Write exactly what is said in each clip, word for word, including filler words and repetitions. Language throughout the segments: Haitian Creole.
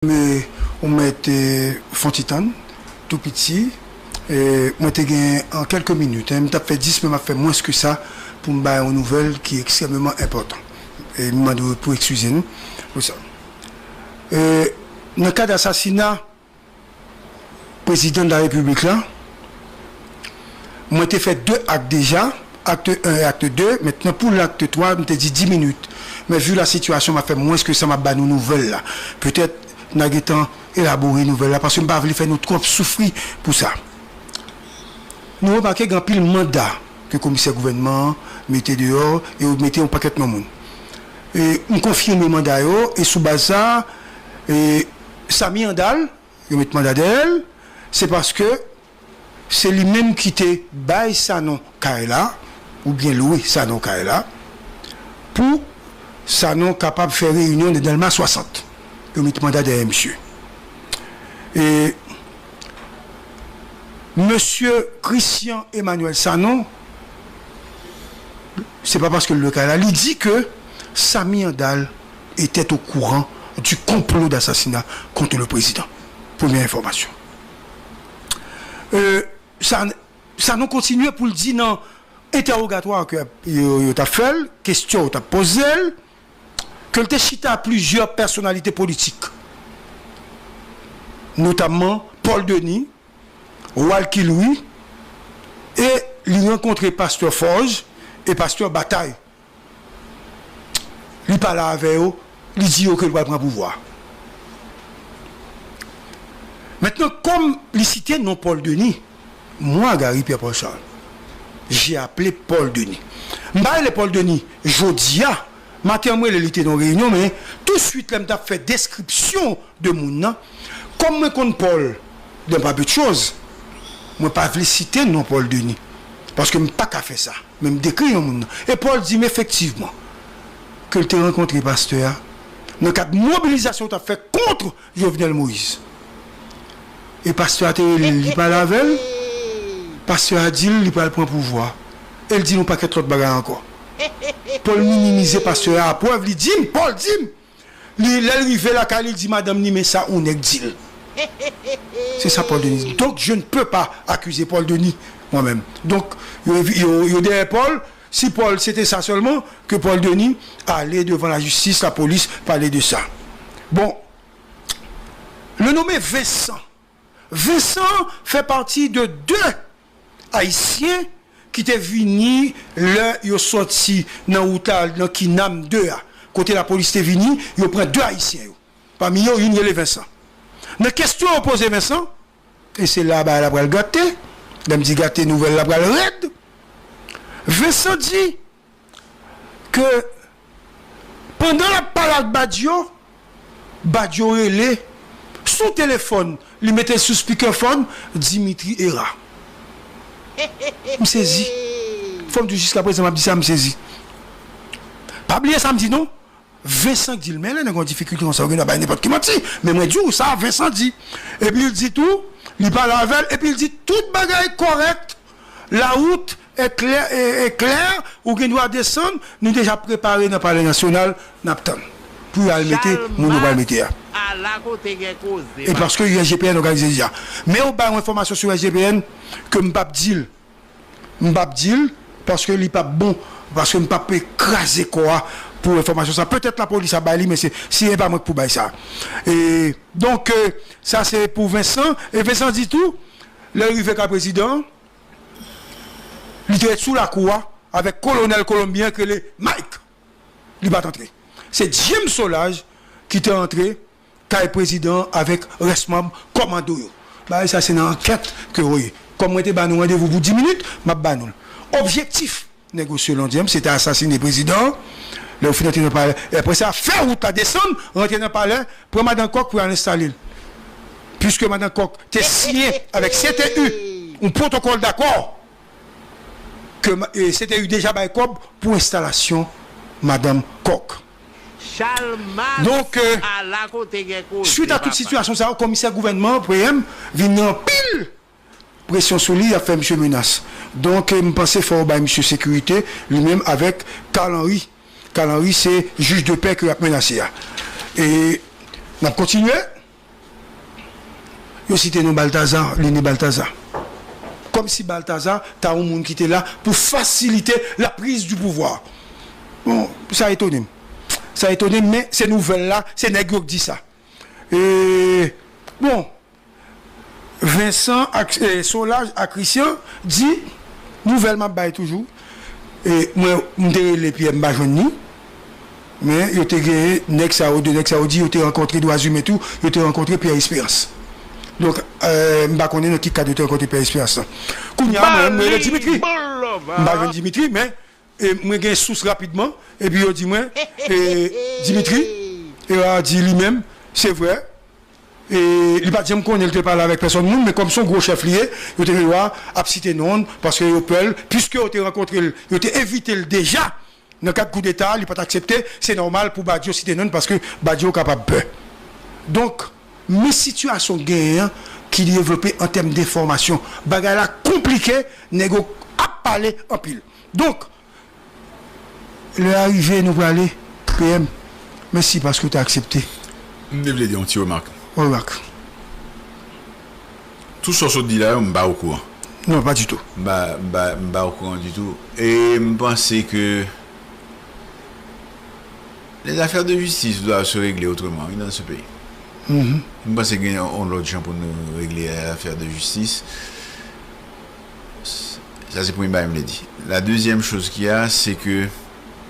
Mwen, ou mèt, eh, fè yon ti tann, tou piti. Eh, mwen te gen an kèlke minit, en, m t ap fè dis, men m ap fè mwens ke sa pou m bay yon nouvèl ki ekstrèmeman enpòtan. E m mande w pou eskize n pou sa. Eh, nan kad asasina prezidan de la repiblik la, mwen te fè de ak deja, akte en e akte de. Mentnan, pou lakte twa, m te di dis minit. Men vi la sitiyasyon, m ap fè mwens ke sa, m ap ba nou nouvèl la. Petèt, n a gentan elabore nouvèl la, paske m pa vle fè nou twòp soufri pou sa. Nou remake gen anpil manda ke komisè gouvènman an mete deyò, e yo mete yon pakèt non moun. E m konfime manda yo, e sou baz sa, e Samy Andal, yo met manda dèyè l, se paske se li menm ki te bay Sanon kay la, oubyen lwe Sanon kay la, pou Sanon kapab fè reyinyon nan Dèlma swasant. Yo met manda dèyè misye. E mesye Christian Emmanuel Sanon, se pa paske l lwe kay la, li di ke Samy Andal était au courant du complot d'assassinat contre le président. Premye enfòmasyon. Euh, sa, sa nou kontinye pou l di nan entèwogatwa ke yo, yo t ap fè l, kesyon yo t ap poze l, ke l te chita plizyè pèsonalite politik, notamman Paul Denis, Walky Louis, e li rankontre pastè Forge e pastè Bataille. Li pale avè yo, li di yo ke l pral pran pouvwa. Mentnan, kòm li site non Paul Denis, mwen, Gary Pierre Paul Charles, j'ai appelé Paul Denis. M pa rele Paul Denis jodi a, maten an m rele li te nan reyinyon, men touswit lè m t ap fè deskripsyon de moun nan, kòm mwen konn Paul de pa pèt choz, mwen pa vle site non Paul Denis, paske m pa ka fè sa. Men m dekri yon moun nan. E Paul di m efektivman ke l te rankontre pastè a nan kad mobilizasyon l t ap fè kont Jovenel Moïse. E pastè a te rele l, li pale avè l. Pastè a di l li pral pran pouvwa. E l di l yon pakèt lòt bagay ankò. Paul minimize pastè a. Prèv, li di m, Paul di m, li, lè l rive lakay li, li di madanm ni, men sa yon nèg di l. Se sa Paul Denis di. Donc, je ne peux pas accuser Paul Denis, moi-même. Donk, yo, yo, yo dèyè Paul. Si Paul, se te sa sèlman, ke Paul Denis ale devan lajistis, lapolis, pale de sa. Bon, le nommé Vincent. Vincent fè pati de de Ayisyen ki te vini lè yo sòti nan wout la, nan Kinam de a. Kote lapolis te vini, yo pran de Ayisyen yo. Pami yo, youn rele Vincent. Nan kesyon yo poze Vincent, e se la bagay la pral gate, lè m di gate, nouvèl la pral rèd. Vincent di ke pandan l ap pale ak Badio, Badio rele sou telefòn, li mete l sou speakerphone, Dimitri Hérard. M sezi. Fò m di w, jiskaprezan m ap di sa, m sezi. Pa bliye sa m di non. Vincent di l, men lè nèg gen yon difikilte konsa, ou gen dwa bay nenpòt ki manti. Men mwen di w sa Vincent di. Epi l di tou, li pale avè l, epi l di tout bagay kòrèk. La route est claire, est, est claire, ou gen dwa desann, nou deja prepare nan Palè Nasyonal, n ap tann. Pou y al mete moun yo pral mete a. E paske U S G P N òganize deja. Men yo bay yon enfòmasyon sou U S G P N ke m p ap di l. M p ap di l, paske li p ap bon, paske m p ap kraze kò a pou enfòmasyon sa. Petèt lapolis ap bay li, men se, si e pa mwen k pou bay sa. E, donk, e, sa se pou Vincent. E Vincent di tou, lè l rive kay prezidan an, li te ret sou lakou a avèk kolonèl kolonbyen ki rele Mike. Li pa t antre. Se James Solages ki te antre kay prezidan an avèk rès manm kòmando yo. Bagay sa se nan ankèt ke yo ye. Kòm mwen te ba nou randevou pou dis minit, m ap ba nou l. Objektif nèg yo, selon James, se te asasine prezidan an. Lè yo fin antre nan palè, e apre sa, fè wout la desann, rantre nan palè, pran madan Kòk pou y al enstale l. Piske madan Kòk te siyen avèk C T U yon pwotokòl dakò ke ma-, e, C T U deja bay kòb pou enstalasyon madanm Kòk. Donk, e, swit a tout sitiyasyon sa yo, komisè gouvènman an, P M, vin gen anpil presyon sou li, y ap fè misye menas. Donk, e, m panse fò yo bay misye sekirite, li menm avèk Carl Henry. Carl Henry se jij de pè ke y ap menase a. E n ap kontinye. Yo site non Baltazar, li ni Baltazar. Kòmsi Baltazar ta yon moun ki te la pou fasilite la prise du pouvoir. Bon, sa etone m. Sa etone m, men se nouvèl la, se nèg yo k di sa. E, bon, Vincent ak, e, Solage ak Christian di, nouvèl m ap bay toujou. E, mwen, m te rele Pierre, m pa jwenn ni. Men, yo te gen nèg sa yo, de nèg sa yo di, yo te rankontre Dwazimen tou, yo te rankontre Pierre Espérance. Donk, e, m pa konnen nan ki kad yo te rankontre Pierre Espérance lan. Kounye a, mwen, m rele Dimitri. M pa jwenn Dimitri, men, e, mwen gen sous rapidman, epi yo di mwen, e, Dimitri, e, a di li menm, se vre, e, li pa t janm konnen li te pale avèk pèsòn moun, men kòm se yon gwo chèf li ye, yo te gen dwa ap site non l, paske yo pè l, piske yo te rankontre l, yo te envite l deja nan kad koudeta, li pa t aksepte, se nòmal pou Badio site non l, paske Badio kapab pè. Donk, men sitiyasyon genyen an ki devlope an tèm de enfòmasyon. Bagay la konplike, nèg yo ap pale anpil. Donk, lè a rive, nou prale, P M, mèsi paske w te aksepte. M te vle di yon ti remak. Remak. Tout sa w sot di la yo, m pa okouran. Non, pa ditou. M pa, m pa, m pa okouran ditou. E m panse ke les affaires de justice doivent se régler autrement, oui, dans ce pays. M panse gen yon lòt jan pou nou regle afè de jistis. Sa se premye bagay m vle di. La dezyèm choz ki a, se ke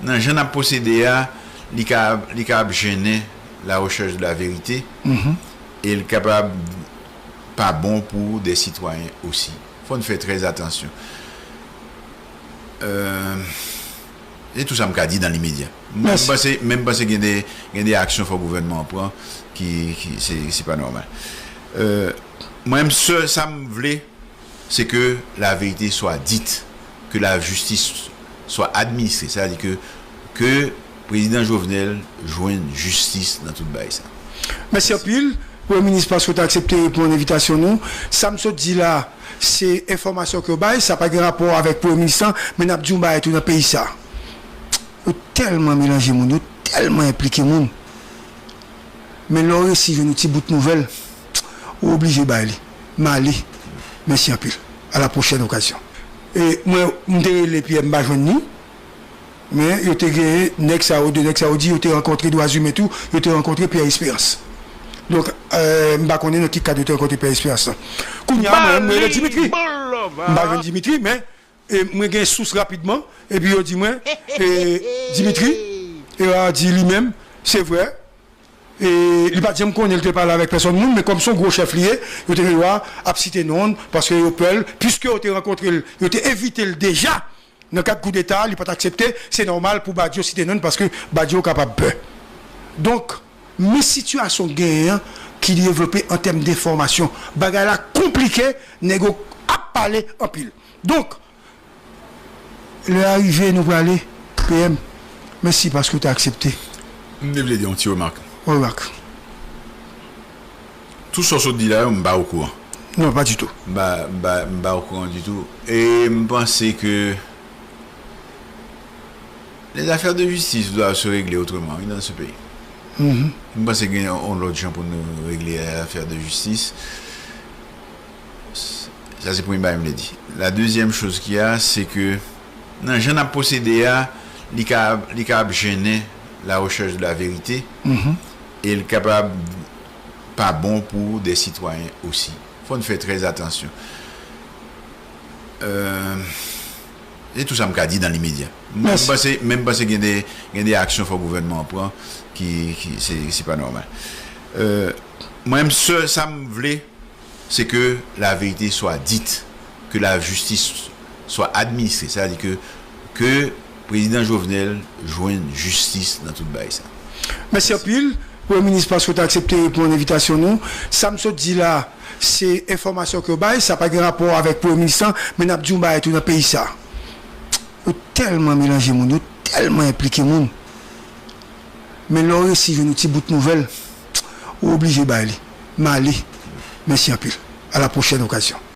nan jan n ap pwosede a, li ka, li ka ap jennen la recherche de la vérité, e l kapab pa bon pou de sitwayen osi. Fò n fè trè atansyon. Euh, se tou sa m ka di nan limedya. Mwen, m panse, men m panse gen de, gen de aksyon fò gouvènman an pran ki, ki se, se pa nòmal. Euh, mwen, m sèl sa m vle, se ke la vérité soit dite, que la justice soit administrée. Sa vle di ke, ke prezidan Jovenel jwenn jistis nan tout bagay sa. Mèsi anpil, Premye Minis, paske w te aksepte reponn envitasyon nou. Sa m sot di la, se enfòmasyon ke yo bay, sa pa gen rapò avèk Premye Minis lan, men n ap di yon bagay tou nan peyi sa. Yo tèlman melanje moun, yo tèlman enplike moun. Men lè w resi jwenn yon ti bout nouvèl, ou oblije bay li. M ale. Mèsi anpil. À la prochaine occasion. E mwen, m te rele Pierre, m pa jwenn ni. Men yo te gen nèg sa yo, de nèg sa yo di yo te rankontre Dwazimen tou, yo te rankontre Pierre Espérance. Donk, euh, m pa konnen nan ki kad yo te rankontre Pierre Espérance lan. Kounye a, mwen, m rele Dimitri. M pa jwenn Dimitri, men, e, mwen gen sous rapidman, epi yo di mwen, e, Dimitri, e, a di li menm, se vre, e, li pa t janm konnen li te pale avèk pèsòn moun, men kòm se yon gwo chèf li ye, yo te gen dwa ap site non l, paske yo pè l, piske yo te rankontre l, yo te envite l deja nan kad koudeta, li pa t aksepte, se nòmal pou Badio site non l, paske Badio kapab pè. Donk, men sitiyasyon genyen an ki devlope an tèm de enfòmasyon. Bagay la konplike, nèg yo ap pale anpil. Donk, lè a rive, nou prale, P M. Mèsi paske w te aksepte. M te vle di yon ti remak. Remak. Tout sa w sot di la yo, m pa okouran. Non, pa ditou. M pa, m pa, m pa okouran ditou. E m panse ke les affaires de justice doivent se régler autrement, oui, dans ce pays. M panse gen yon lòt jan pou nou regle afè de jistis. Sa se premye bagay m vle di. La dezyèm choz ki a, se ke nan jan n ap pwosede a, li ka, li ka ap jennen la recherche de la vérité, e l kapab pa bon pou de sitwayen osi. Fò n fè trè atansyon. Euh, se tou sa m ka di nan limedya. Mwen, m panse, men m panse gen de, gen de aksyon fò gouvènman an pran ki, ki se, se pa nòmal. Euh, mwen, m sèl sa m vle, se ke la vérité soit dite, que la justice soit administrée. Sa vle di ke, ke prezidan Jovenel jwenn jistis nan tout bagay sa. Mèsi anpil, Premye Minis, paske w te aksepte reponn envitasyon nou. Sa m sot di la, se enfòmasyon ke yo bay, sa pa gen rapò avèk Premye Minis lan, men n ap di yon bagay tou nan peyi sa. Yo tèlman melanje moun, yo tèlman enplike moun. Men lè w resi jwenn yon ti bout nouvèl, ou oblije bay li. M ale. Mèsi anpil. À la prochaine occasion.